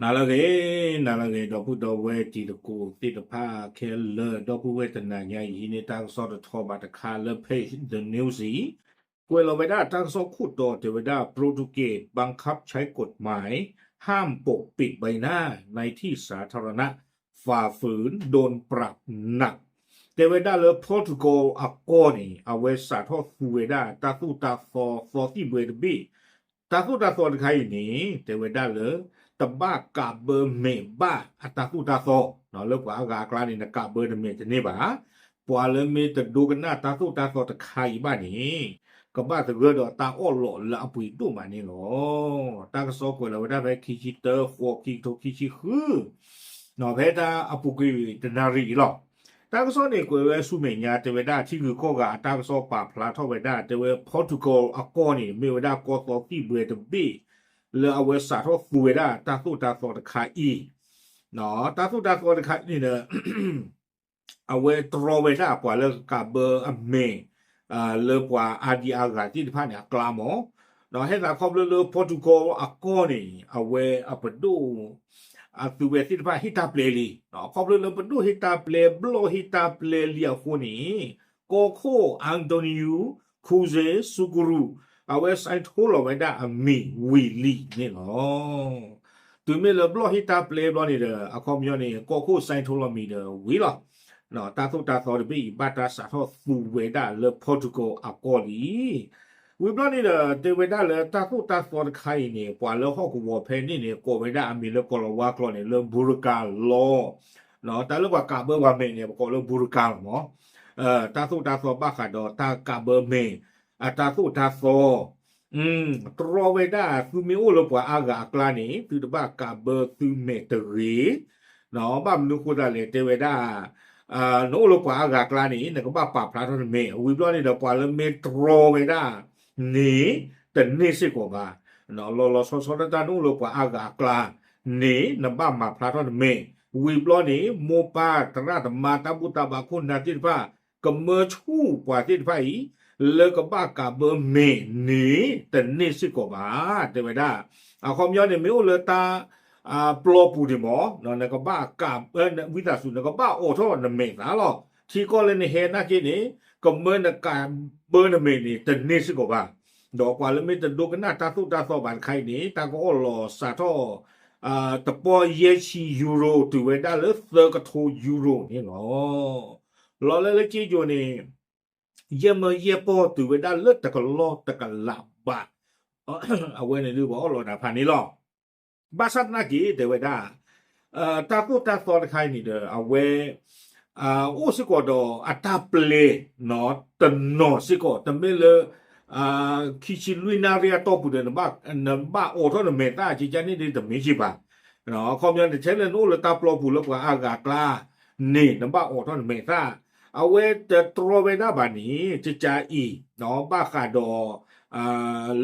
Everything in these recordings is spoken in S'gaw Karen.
နၤလၢအဂ့ၤ, နၤလၢအဂ့ၤ ဒီပုၢ်ဒီဝဲၢ်တံၤသကိးသ့ၣ်တဖၣ်ခဲလၢာ်, ဒီပုၢ်ဝဲၢ်တနၤညါအံၤ ဟံးန့ၢ်တၢ်ကစီၣ်တထီၣ်ဘၣ်တခါလၢ page The News အံၤ, ကွဲးလီၤဝဲဒၣ်တၢ်ကစီၣ်ခိၣ်တီတဲဝဲဒၣ် ပရူၤတူးက့း บังคับใช้กฎหมาย ห้ามปกปิดใบหน้าในที่สาธารณะ ฝ่าฝืนโดนปรับหนัก တဲဝဲဒၣ်လၢ Portugal အကီၢ်န့ၣ် အဝဲစးထီၣ်သူဝဲဒၣ်တၢ်သိၣ်တၢ်သီသီသံၣ်ဘှဲတဘ့ၣ်, တၢ်သိၣ်တၢ်သီတခါအံၤန့ၣ် တဲဝဲဒၣ်လၢ တဘၣ်ကးဘၢမဲာ်ဘၣ်အတၢ်သိၣ်တၢ်သီ, လၢပှၤအါဂၤအကျါန့ၣ် နကးဘၢနမဲာ်တန့ၢ်ဘၣ်, ပှၤလၢမ့ၢ်တဒိကနၣ်တၢ်သိၣ်တၢ်သီတခါအံၤဘၣ်န့ၣ် ကဘၣ်သဂၢၢ်ဒီးတၢ်အီၣ်လီးလၢအပှ့ၤဒိၣ်မးန့ၣ်လီၤ. တၢ်ကစီၣ်ကွဲးလီၤဝဲဒၣ်ဖဲခံဆံတၢ ဃိး ခံကထိခံဆံဃု ဖဲတၢ်အပူၤကွံာ်တနၣ်ရံၣ်အံၤလီၤ. တၢ်ကစီၣ်န့ၣ်ကွဲးဝဲဆူမဲာ်ညါ တဲဝဲဒၣ်ထံဂုၤကီၢ်ဂၤအတၢ်ကစီၣ်ပာ်ဖျါထီၣ်ဝဲဒၣ် တဲဝဲ Portugal အကီၢ်န့ၣ် မ့ၢ်ဝဲဒၣ်ကီၢ်သီသံၣ်ဘှဲတဘ့ၣ် လၢအဝဲစးထီၣ်သူဝဲဒၣ်တၢ်သိၣ်တၢ်သီတခါအံၤ, တၢ်သိၣ်တၢ်သီတခါအံၤန့ၣ်ဒီး အဝဲတြီဝဲဒၣ်ပှၤလၢကးဘၢအမဲာ် လၢပှၤအါဒံအါဂၤသ့ၣ်တဖၣ်န့ၣ် အကျါမး, ဒီးဟဲသးခီဖျိလၢ Portugal အကီၢ်န့ၣ် အဝဲအပဒိၣ် အသုဝဲသ့ၣ်တဖၣ်ဟ့ၣ်တၢ်ပျဲလံ, ခီဖျိလၢပဒိၣ်ဟ့ၣ်တၢ်ပျဲ ဘျီၣ်ဟ့ၣ်တၢ်ပျဲလံအဃိန့ၣ် ကီၢ်ခိၣ် António José Seguro အဝဲ sign ထိလီၤဝဲဒၣ်အမံၤဝံၤလံန့ၣ်လီၤ. တုၤမ့ၢ်လၢဘျီၣ်ဟ့ၣ်တၢ်ပျဲဘျီန့ၣ်ဒီး အခီပညီန့ၣ် ကီၢ်ခိၣ် sign ထိလီၤမံၤဒီးဝံၤလီၤ. တၢ်သိၣ်တၢ်သီတဘ့ၣ်အံၤ ဘၣ်တၢ်စးထီၣ်သူဝဲဒၣ်လၢ Portugal အကီၢ်လံ. ဝံၤဘျီန့ၣ်ဒီး တဲဝဲဒၣ်လၢတၢ်သိၣ်တၢ်သီတခါအံၤန့ၣ် ပှၤလၢဟီၣ်ကဝီၤဖဲန့ၣ်န့ၣ် ကိးဝဲဒၣ်အမံၤလၢကီၤလၤဝါကျိာ်န့ၣ် လၢ Burka Law, တၢ်လၢပှၤကးဘၢပှၤမဲာ်န့ၣ် ပကိးလၢ Burka လီၤမး. တၢ်သိၣ်တၢ်သီဘၣ်ဃးဒီးတၢ်ကးဘၢမဲာ် အတၢ်သိၣ်တၢ်သီ တြီဝဲဒၣ် သုမ့ၢ်အိၣ်လၢပှၤအါဂၤအကျါန့ၣ် သုတဘၣ်ကးဘၢသုမဲာ်တဂ့ၤ, ဘၣ်မနုၤဃိသတးလဲၣ် တဲဝဲဒၣ် နအိၣ်လၢပှၤအါဂၤအကျါန့ၣ် နကဘၣ်ပာ်ဖျါထီၣ်နမဲာ်, ဝံၤဘျီန့ၣ်ဒီး ပှၤလၢမ့ၢ်တြီဝဲဒၣ်န့ၣ် တန့ၢ်စ့ၢ်ကီးဘၣ်. လီၤလီၤဆီဆီဒၣ်တၢ် နအိၣ်လၢပှၤအါဂၤအကျါန့ၣ် နဘၣ်မၤဖျါထီၣ်နမဲာ်, ဝံၤဘျီန့ၣ် မိၢ်ပၢ်သရၣ်သမါ တၢ်ဘူၣ်တၢ်ဘါခိၣ်နၢ်သ့ၣ်တဖၣ် ကမၢဆူၣ်ပှၤသ့ၣ်တဖၣ်အံၤ လၢကဘၣ်ကးဘၢမဲာ်န့ၣ် တန့ၢ်စ့ၢ်ကီးဘၣ် တဲဝဲဒၣ်. အခီပညီန့ၣ် မ့ၢ်အိၣ်လၢတၢ် ပျီပူၤန့ၣ်မး နကဘၣ်ကး ဝံသးစူၤ နကဘၣ်အိးထီၣ်နမဲာ်သးလီၤ. ထံကီၢ်လၢနဟဲနာ်က့န့ၣ် ကမၢနကးဘၢနမဲာ်န့ၣ် တန့ၢ်စ့ၢ်ကီးဘၣ်. ဒီးပှၤလၢမ့ၢ်တဒိကနၣ်တၢ်သိၣ်တၢ်သီဘၣ်တခါအံၤန့ၣ် တၢ်ကအီၣ်လီၤစးထီၣ် တပီၢ်ယဲၢ်ဆံ euro တုၤဝဲဒၣ်လၢသၢကထိ euro န့ၣ်လီၤ. လီၤလၢလၢက့ယိၤန့ၣ် ယဲၢ်မၢယဲၢ်ပီၢ်တုၤဝဲဒၣ်လၢတကလီၢ်တကလးဘး အဝဲန့ၣ်ဒုးပှၤအီၣ်လီၤတၢ်ဖးန့ၣ်လီၤ. ဘၣ်ဆၣ်သနာ်က့ တဲဝဲဒၣ် တၢ်သိၣ်တၢ်သီတခါအံၤန့ၣ်ဒီး အဝဲ အိၣ်စ့ၢ်ကီးဒီးအတၢ်ပျဲ တနီၤစ့ၢ်ကီး တမ့ၢ်လၢ ခံဆံလွံၢ်နၣ်ရံၣ်အတီၢ်ပူၤဒီး နဘၣ်အိးထီၣ်နမဲာ်သၣ် ကကန့ၣ်ဒ်တမ့ၢ်က့ဘၣ်. အခီပညီန့ၣ် ထဲလၢနအိၣ်လၢတၢ်ပျီပူၤလၢပှၤအါဂၤအကျါန့ၣ် နဘၣ်အိးထီၣ်နမဲာ်သၣ်. အဝဲတတြီဝဲဒၣ်ဘၣ်န့ၣ် ကကးအံၤ ဘၣ်ဃးဒီး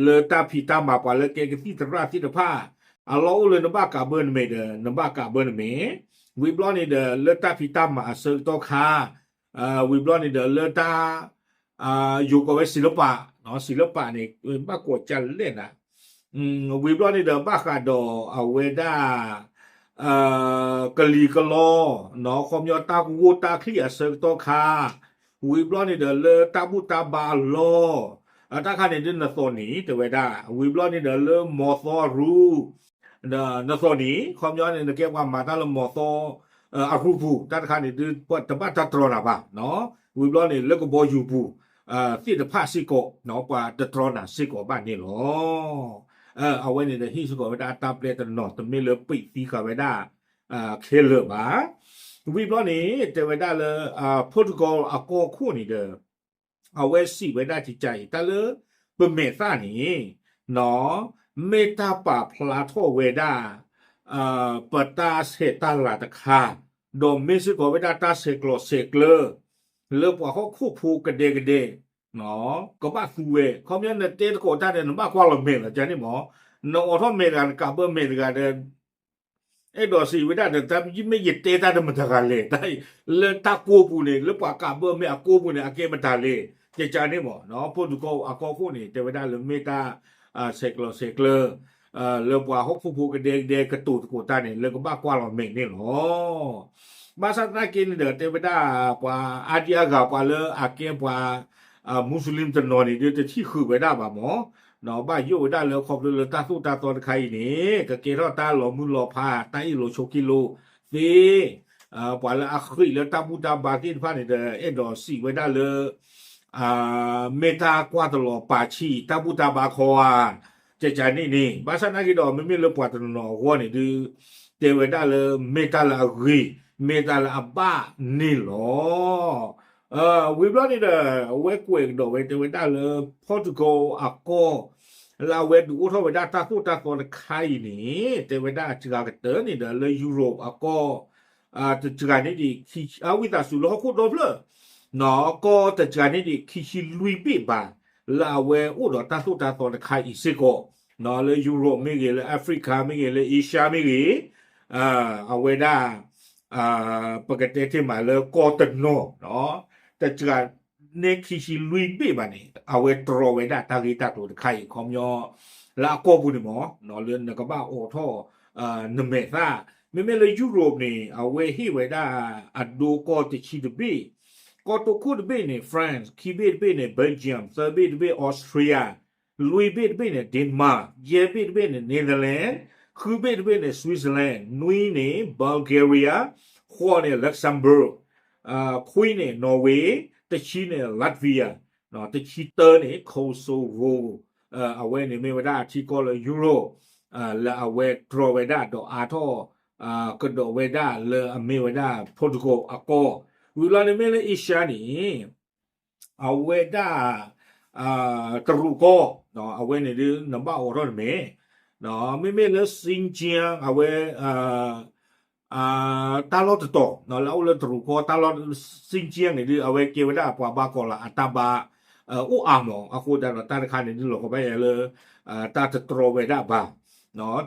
လၢတၢ်ဖံးတၢ်မၤပှၤလၢကဲကသံၣ်သရၣ်သ့ၣ်တဖၣ် အလီၢ်အိၣ်လၢနဘၣ်ကးဘၢနမဲာ်ဒီး နဘၣ်ကးဘၢနမဲာ်, ဝံၤဘျီန့ၣ်ဒီး လၢတၢ်ဖံးတၢ်မၤအဆၢကတီၢ်ခါ ဝံၤဘျီန့ၣ်ဒီး လၢတၢ် ယိၤကိးဝဲ ศิลปะ, ศิลปะ န့ၣ် ဘၣ်ကိးကလဲၣ်နၤ, ဝံၤဘျီန့ၣ်ဒီး ဘၣ်ဃးဒီးအဝဲဒၣ် ကလံၤကလီ ခီပညီတၢ်ကဝီၤတၢ်ချံအဆၢကတီၢ်ခါ, ဝံၤဘျီန့ၣ်ဒီး လၢတၢ်ဘူၣ်တၢ်ဘါအလီၢ်, တၢ်ခါန့ၣ်ဒ်နသိးန့ၣ် တဲဝဲဒၣ်, ဝံၤဘျီန့ၣ်ဒီး လၢမီၤသီအရူ နသိးန့ၣ် ခီပညီန့ၣ် နကဲပှၤမၤတၢ်လၢမီၤသီအရူပူၤ တၢ်တခါန့ၣ်ဒ် တဘၣ်တၢ်တြီနၤဘၣ်. ဝံၤဘျီန့ၣ် လၢကဘီယူၤပူၤ သ့ၣ်တဖၣ်စ့ၢ်ကီး ပှၤတတြီနၤစ့ၢ်ကီးဘၣ်န့ၣ်လီၤ. အဝဲန့ၣ်ဒီးဟ့ၣ်စ့ၢ်ကီးဝဲဒၣ်တၢ်ပျဲတနီၤ တမ့ၢ်လၢပံးသံဃာ်ဝဲဒၣ် ခဲလၢာ်ဘၣ်. ဝံၤဘျီန့ၣ် တဲဝဲဒၣ်လၢ Portugal အကီၢ်ခိၣ်န့ၣ်ဒီး အဝဲစံးဝဲဒၣ်ကကးအံၤ တၢ်လၢပမဲာ်သၣ်န့ၣ် မ့ၢ်တၢ်ပာ်ဖျါထီၣ်ဝဲဒၣ် ပတၢ်ဆဲးတၢ်လၤတခါ, ဒီးမ့ၢ်စ့ၢ်ကီးဝဲဒၣ်တၢ်ဆဲးကျိးဆဲးကျၢ လၢပှၤဟီၣ်ခိၣ်ဖိကဒဲကဒဲ ကဘၣ်သူဝဲ, ခီပညီနတဲသကိးတၢ်ဒီး နဘၣ်ကွၢ်လီၤမဲာ်လီၤ ကန့ၣ်မး, နအိးထီၣ်မဲာ်တဂၤ နကးဘၢမဲာ်တဂၤဒီး အဲၣ်ဒိးစံးဝဲဒၣ်ဒီး တၢ်မ့ၢ်ယတဲတၢ်ဒီးမတၤတဂၤလဲၣ်, လၢတၢ်ကိးပူၤန့ၣ် လၢပှၤကးဘၢမဲာ်အကိးပူၤန့ၣ် အကဲမတၤလဲၣ်, ကကးန့ၣ်မး, Portugal အကီၢ်ခိၣ်န့ၣ် တဲဝဲဒၣ်လၢမ့ၢ်တၢ် ဆဲးကျိးဆဲးကျၢ လၢပှၤဟီၣ်ခိၣ်ဖိကဒဲကဒဲကတိၤသကိးတၢ်န့ၣ် လၢကဘၣ်ကွၢ်လီၤမဲာ်န့ၣ်လီၤ. ဘၣ်ဆၣ်သနာ်က့န့ၣ်ဒီး တဲဝဲဒၣ်ပှၤအါဒံအါဂၤ ပှၤလၢအကဲပှၤ Muslim တနီၤန့ၣ် ဒုးတထံၣ်ဃုာ်ဝဲဒၣ်ဘၣ်မး, ဘၣ်ယိၣ်ဝဲဒၣ်လၢခီဖျိလၢတၢ်သိၣ်တၢ်သီတခါအံၤန့ၣ် ကကဲထီၣ်တၢ်လီၤမုၢ်လီၤဖး တၢ်အ့ၣ်လိာ်ဆိးက့လိာ်သ့ ပှၤလၢအဃံးလၢတၢ်ဘူၣ်တၢ်ဘါသ့ၣ်တဖၣ်န့ၣ်ဒီး အဲၣ်ဒိးစံးဝဲဒၣ်လၢ မ့ၢ်တၢ်ကွၢ်တလီၤပာ်ဆံး တၢ်ဘူၣ်တၢ်ဘါခီဧါ, ကကန့ၣ်န့ၣ် ဘၣ်ဆၣ်သနာ်က့ဒီး မ့မ့ၢ်လၢပှၤတနီၤအဂီၢ်န့ၣ်ဒုး တဲဝဲဒၣ်လၢ မ့ၢ်တၢ်လၢအဂ့ၤ မ့ၢ်တၢ်လၢအဘၣ်န့ၣ်လီၤ. ဝံၤဘျီန့ၣ်ဒီး အဝဲကွဲးကဒီးဝဲ တဲဝဲဒၣ်လၢ Portugal အကီၢ် လၢအဝဲဒုးအိၣ်ထီၣ်ဝဲဒၣ်တၢ်သိၣ်တၢ်သီတခါအံၤန့ၣ် တဲဝဲဒၣ်စှၤကတၢၢ်န့ၣ်ဒီး လၢ Europe အကီၢ် တစှၤန့ၢ်ဒံး အဝံသးစူၤလၢဟီၣ်ခိၣ်ဒီဖျၢၣ် ကီၢ်တစှၤန့ၢ်ဒံးခံဆံလွံၢ်ဘ့ၣ်ဘၣ် လၢအဝဲအိၣ်ဒီးတၢ်သိၣ်တၢ်သီတခါအံၤစ့ၢ်ကီး, လၢ Europe မ့ၢ်ဂ့ၤ လၢ Africa မ့ၢ်ဂ့ၤ လၢ Asia မ့ၢ်ဂ့ၤ, အဝဲဒၣ် ပကတဲတ့ၢ်မးလၢကီၢ်တနီၤ တစှၤန့ၢ်ခံဆံလွံၢ်ဘ့ၣ်ဘၣ်န့ၣ် အဝဲတြီဝဲဒၣ်တၢ်ဂ့ၢ်တၢ်ကျိၤတခါအံၤ ခီပညီ လၢအကီၢ်ပူၤန့ၣ်မး လၢနကဘၣ်အိးထီၣ် နမဲာ်သၣ်, မ့မ့ၢ်လၢ Europe န့ၣ် အဝဲဟ့ၣ်ဝဲဒၣ်အဒိကီၢ်တဆံတဘ့ၣ်, ကီၢ်တိခိၣ်တဘ့ၣ်န့ၣ် France, ခံဘ့ၣ်တဘ့ၣ်န့ၣ် Belgium, သၢဘ့ၣ်တဘ့ၣ် Austria, လွံၢ်ဘ့ၣ်တဘ့ၣ်န့ၣ် Denmark, ယဲၢ်ဘ့ၣ်တဘ့ၣ်န့ၣ် Netherlands, ဃုဘ့ၣ်တဘ့ၣ်န့ၣ် Switzerland, နွံန့ၣ် Bulgaria, ဃိးန့ၣ် Luxembourg, ခွံန့ၣ် Norway, တဆံန့ၣ် Latvia, တဆံတၢန့ၣ် Kosovo, အဝဲန့ၣ်မ့ၢ်ဝဲဒၣ်အထံကီၢ်လၢ Europe လၢအဝဲတြီဝဲဒၣ်ဒီးအါထီၣ် ကဒီးဝဲဒၣ်လၢအမ့ၢ်ဝဲဒၣ် Portugal အကီၢ်, ဝံၤလီၤန့ၣ်မ့ၢ်လၢ Asia န့ၣ် အဝဲဒၣ် တရူးကီၢ်, အဝဲန့ၣ်ဒုးနဘၣ်အိးထီၣ်နမဲာ်, မ့မ့ၢ်လၢ Xinjiang အဝဲ တၢ်လီၢ်တတီၤ လၢအအိၣ်လၢတရူးကီၢ် တၢ်လီၢ် Xinjiang န့ၣ်ဒုး အဝဲကဲဝဲဒၣ်ပှၤဘါကီးလၢအတၢ်ဘါ အိၣ်အါမး, အဃိသတးဒီးတၢ်တခါန့ၣ်ဒုး လီၤကဘၣ်ယဲလၢ တၢ်တတြီဝဲဒၣ်ဘၣ်,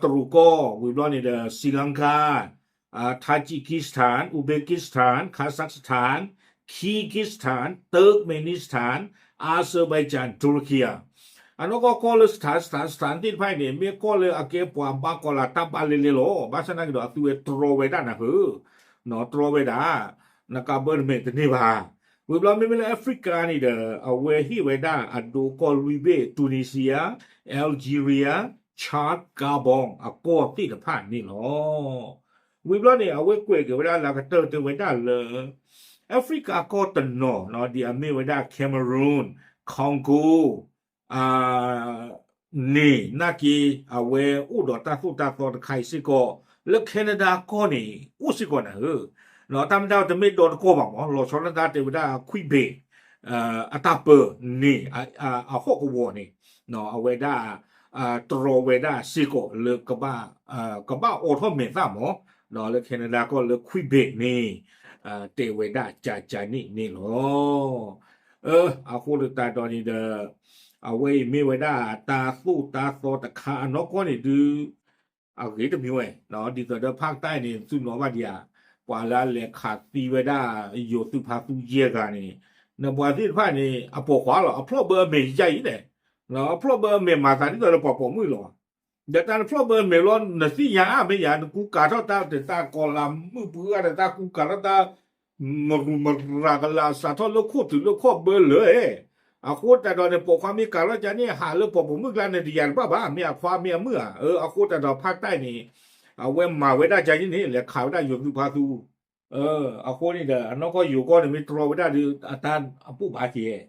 တရူးကီၢ် ဝံၤဘျီန့ၣ်ဒီး Sri Lanka, Tajikistan, Uzbekistan, Kazakhstan, Kyrgyzstan, Turkmenistan, Azerbaijan, Turkey အနီၢ်ကီၢ်ကီၢ်လၢ စထၣ် စထၣ် စထၣ် သ့ၣ်တဖၣ်အံၤန့ၣ် မ့ၢ်ကီၢ်လၢအကဲပှၤဘါကီးလၢတၢ်ဘါလဲၤလဲၤလီၤ. ဘၣ်ဆၣ်သနာ်က့ဒီး အသုဝဲတြီဝဲဒၣ်နၤဧၢ, တြီဝဲဒၣ် နကးဘၢတမဲာ်တန့ၢ်ဘၣ်. ဝံၤဘျီမ့မ့ၢ်လၢ Africa န့ၣ်ဒီး အဝဲဟ့ၣ်ဝဲဒၣ်အဒိကီၢ်လွံၢ်ဘ့ၣ် Tunisia, Algeria, Chad, Gabon အကီၢ်သ့ၣ်တဖၣ်န့ၣ်လီၤ. ဝံၤဘျီန့ၣ် အဝဲကွဲးက့ၤဝဲဒၣ်လၢအကတၢၢ်တဲဝဲဒၣ်လၢ Africa ကီၢ်တနီၤ ဒ်အမ့ၢ်ဝဲဒၣ် Cameroon, Congo န့ၣ် နာ်က့ အဝဲအိၣ်ဒီးတၢ်သိၣ်တၢ်သီတခါအံၤစ့ၢ်ကီး, လၢ Canada ကီၢ်န့ၣ် အိၣ်စ့ၢ်ကီးနၤဧၢ, တၢ်မ့ၢ်တၢ်တမ့ၢ်ဒီတကီၢ်ဘၣ်မး, လီၤဆီဒၣ်တၢ်တဲဝဲဒၣ် Quebec အတၢ်ပၢန့ၣ် အဟီၣ်ကဝီၤန့ၣ် အဝဲဒၣ် တြီဝဲဒၣ်စ့ၢ်ကီးလၢ ကဘၣ်အိးထီၣ်မဲာ်သၣ်မး, လၢ Canada ကီၢ်လၢ Quebec န့ၣ် တဲဝဲဒၣ်ကကန့ၣ်န့ၣ်လီၤ. အဃိသတးဒီးန့ၣ်ဒီး အဝဲအံၤမ့ၢ်ဝဲဒၣ်တၢ်သိၣ်တၢ်သီတခါအနီၢ်ကီၢ်န့ၣ်ဒုး အဂ့ၤတမံၤဝဲ, ဒ်သိးဒီးဖးကတၢ်အံၤန့ၣ် သုနီၤဘၣ်ဒံးဧါ, ပှၤလၢအလဲၤခးသံဝဲဒၣ် ယိၤသုးဖါသူယဲၢ်ဂၤန့ၣ်, နပှၤသ့ၣ်တဖၣ်န့ၣ် အပိာ်ခွါလီၤ, အဖျီၣ်ဘၢအမဲာ်ယါအံၤန့ၣ်, အဖျီၣ်ဘၢအမဲာ်မၤသးဒ်သိးလၢပှၤပိာ်မုၣ်လီၤ. ဒီးတၢ်နဖျီၣ်ဘၢအမဲာ်လီၤ နသ့ၣ်ညါအါမ့ၢ်ယါ, နကူကၤထီၣ်တၢ်တၢ်ကီၤလၤမုၣ်ပှၢ်ဒီး တၢ်ကူကၤထီၣ်တၢ် မရူၤမရၤကလၤစးထီၣ်လၢခိၣ်တုၤလၢခီၣ်ဘၢလၢာ်, အဃိသတးဒီးန့ၣ် ပိာ်ခွါမ့ၢ်ကၤထီၣ်ကန့ၣ် ဟးလၢပှၤပိာ်မုၣ်ကျါန့ၣ် တယၤတဘၣ်ဘၣ်, မ့ၢ်အခွါမ့ၢ်အမုၣ်ဧါ. အဃိသတးဒီးဖးကတၢ်အံၤန့ၣ် အဝဲမၤဝဲဒၣ်ကန့ၣ်န့ၣ် လဲၤခးဝဲဒၣ်ယိၤသုးဖါသူ အဃိန့ၣ်ဒီး အနီၢ်ကီၢ်ယိၤကီၢ်န့ၣ် မ့ၢ်တြီဝဲဒၣ်ဒီး အတၢ်အပိၣ်ဘၣ်က့ၤ,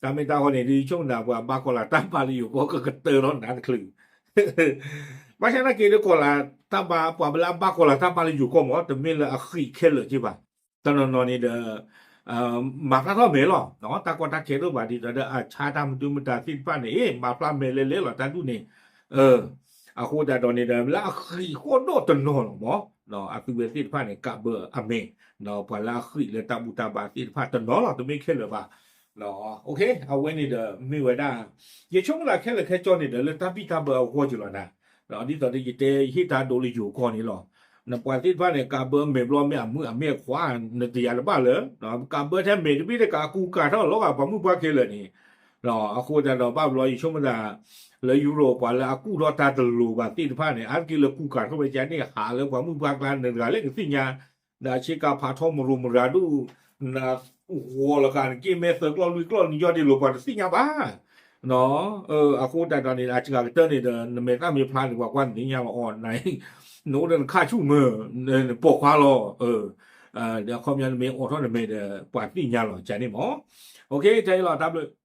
တၢ်မ့ၢ်တၢ်ဃီန့ၣ်ဒုး ဆိကမိၣ်သးပှၤဘါကီၤလၤတၢ်ဘါလၢယိၤကီၢ်ကကတၢၢ်လီၤနးတချုး ဘၣ်ဆၣ်သနာ်က့ဒီးကီၤလၤတၢ်ဘါ ပှၤဘၣ်လၢအဘါကီၤလၤတၢ်ဘါလၢယိၤကီၢ်မး တမ့ၢ်လၢအဃံးခဲလၢာ်က့ဘၣ်. တနီၤနီၤန့ၣ်ဒီး မၤဖျါထီၣ်မဲာ်လီၤ. တၢ်ကီတၢ်ခဲတအိၣ်ဘၣ်ဒ်သိးဒီး အဆါတၢ်မဒုမတၤသ့ၣ်တဖၣ်န့ၣ် မၤဖျါမဲာ်လဲၤလဲၤလီၤတၢ်ဒူၣ်န့ၣ် အဃိသတးဒီးန့ၣ်ဒီး လၢအဃံးဃီၣ်ဒီၣ်တနီၤလီၤမး အသုဝဲသ့ၣ်တဖၣ်န့ၣ် ကးဘၢအမဲာ် ပှၤလၢအဃံးလၢတၢ်ဘူၣ်တၢ်ဘါသ့ၣ်တဖၣ်တနီၤလီၤ တမ့ၢ်ခဲလၢာ်ဘၣ်. အဝဲန့ၣ်ဒီးမ့ၢ်ဝဲဒၣ် ယဆိကမိၣ်လၢခဲလၢာ်ခဲဆ့န့ၣ်ဒီး လၢတၢ်ဘံၣ်တၢ်ဘၢအဂီၢ်က့ၤလီၤနၤ. ဒ်သိးဒီးယတဲယဟ့ၣ်တၢ်ဒိလၢယိၤကီၢ်န့ၣ်လီၤ. နပှၤသ့ၣ်တဖၣ်န့ၣ် ကးဘၢမဲာ်ဘျီမ့ၢ်အမုၣ်အမ့ၢ်အခွါ နတယၤတဘၣ်လၢ ကးဘၢထဲမဲာ်တဘ့ၣ်တကးကူကၤထီၣ်လီၤဂာ်ပှၤမုၣ်ပှၢ်ခဲလၢာ်န့ၣ် အဃိသတးဒီးဘၣ်ဘျီယဆိကမိၣ်သး လၢယူရိၣ် ပှၤလၢအကူၣ်ထီၣ်တၢ်တလိၤဘၣ်သ့ၣ်တဖၣ်န့ၣ် အါတက့ၢ်လၢကူကၤထီၣ်ဝဲကန့ၣ် ဟးလၢပှၤမုၣ်ပှၤကျါန့ၣ်တဂၤလၢကသ့ၣ်ညါ, ဒီးဆ့ကၤဖးထီမရိမရၤဒိၣ် ဂီၤလီၤကးန့ၣ် က့ၤမဲာ်သၢကျီၢ်လွံၢ်ကျီၢ်နံၤယီၢ်ဒံးလိာ် ပှၤတသ့ၣ်ညါဘၣ်. အဃိတၢ်ဒီးန့ၣ် အစှၤကတၢၢ်န့ၣ်ဒီး နမဲာ်သၣ်မ့ၢ်ဖျါန့ၣ် ပှၤကွၢ်နသ့ၣ်ညါလီၤအီၤနၤ, နအိၣ်ဒီးနခၣ်ဆူၣ်မၢ, နပိာ်ခွါလီၤ, ဒီးအခီပညီနမ့ၢ်အိးထီၣ်နမဲာ်ဒီး ပှၤသ့ၣ်ညါလီၤကန့ၣ်မး. ထဲအံၤလီၤ တၢ်ဘျုး.